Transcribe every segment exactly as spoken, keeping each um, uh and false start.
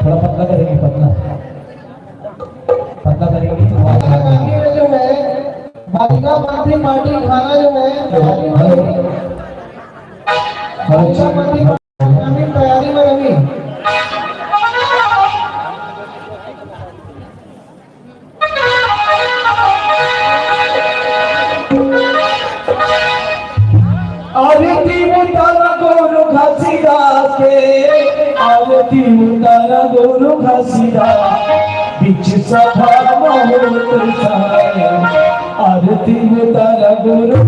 थोड़ा पतला करेंगे, पतला। पतला करेंगे, आवाज आ रही है। जो है, बालिका माध्यम पार्टी खाना जो है, हेलो, हेलो। हेलो, अच्छा, पार्टी खाना की तैयारी में रही। आरती उतारा गुरु घासीदास के, आरती उतारा गुरु घासीदास, बीच सभा में होत सहाय। आरती उतारा गुरु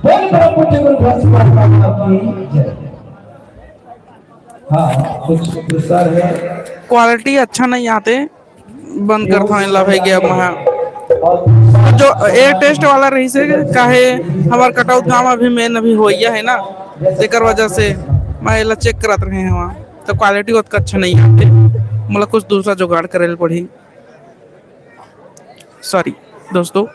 बोल परम पूज्य गुरु घोष महाराज की जय। हाँ, कुछ प्रसार है। क्वालिटी अच्छा नहीं आते, बंद करथंव एला भई गे अब मैं। जो एयर टेस्ट वाला रहिसे, काहे हमर कटौत गांव में अभी मेन अभी होइया है ना, तेकर वजह से मैं एला चेक करत रहे हंव, तो क्वालिटी ओतका अच्छा नहीं आते। मोला कुछ दूसरा जुगाड़ करे ल पड़ही। सॉरी दोस्तों।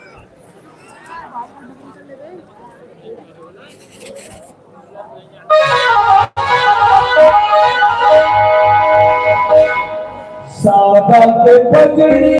सावत पगड़ी